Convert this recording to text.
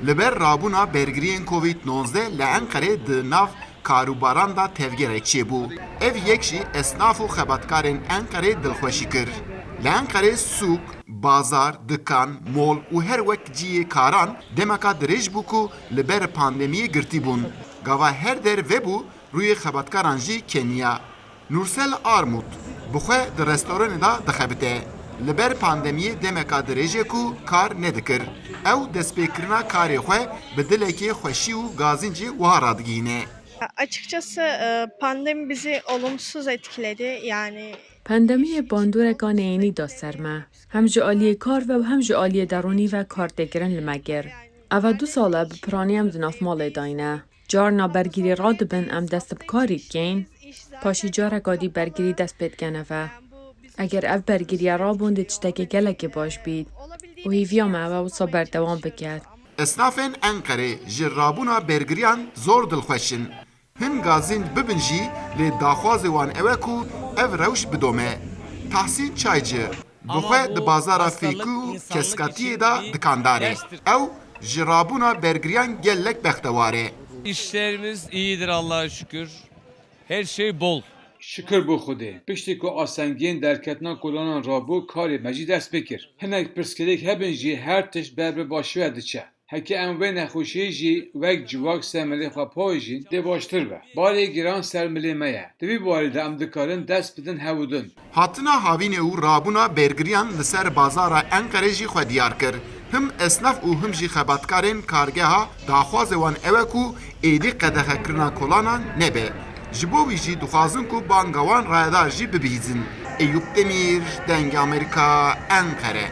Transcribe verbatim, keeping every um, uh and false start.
Li ber rabûna bergiriyên Covid nozdeh li Enqerê di nav karûbaran de tevgerek çêbû. Ev yek jî esnaf û xebatkarên Enqerê dilxweşî kir. Li Enqerê sûk, bazar, dikan, mol û her wek cihê karan demeka dirêj bû ku li ber pandemiyê girtî bûn. Gava her der vebû, rûyê xebatkaran jî keniya. Nursel Armut bi xwe di restoranê de dixebite. Li ber pandemiyê demeka dirêj e ku kar nedikir. Ew destpêkirina karê xwe bi dilekê xweşî û gazincê wiha radigihîne. Açıkçası, e, pandemi bizi olumsuz etkiledi. Yani Pandemiyê bandoreka neyênî da ser me. Hem ji aliyê kar ve û hem ji aliyê derûnî ve kar tê kirin li me kir. Ev e du sal e bi piranî em di nav malê dayne. Carna bergirî radibin em dest bi karî dikeyn. Paşî careka dî bergirî dest pê dikene ve. Eger ev bergiriye rabûn dê tiştekê gelekê baş bît. Û hêviya me ew e wisa berdewam biket. Esnafên Enqerê ji rabûna bergiriyan zor dilxweş in. Hin gazinc bibin jî, lê daxwazê wan ew e ku ev rewş bidome. Tahsîn Çaycı, bi xwe di bazara fêkû û keskatiyê de dikandar e. Ew ji rabûna bergiriyan gelek bextewar e. İşlerimiz iyidir Allah'a şükür. Her şey bol. Şikir bo Xwedê. Piştî ku astengiyên derketina kolanan rabû, karê me jî dest pê kir. Hinek pirsgirêk hebin jî, her tişt ber bi başî ve diçe. Heke em vê nexweşiyê jî wek civak ser milê xwe payijîn, dê baştir be. Barê giran ser milê me ye. Di vî barê de em dikarin dest bidin hevûdin. Hatina havînê û rabûna bergiriyan li ser bazara Enqerê jî xwe diyar kir. Him esnaf û him jî xebatkarên kargeha daxwazê wan ew e ku êdî qedexekirina kolanan nebe. Ji bo wî jî dixwazin ku banga wan rayedar jî bibihîzin. Eyûp Demîr, Dengê Amerîka, Enqere.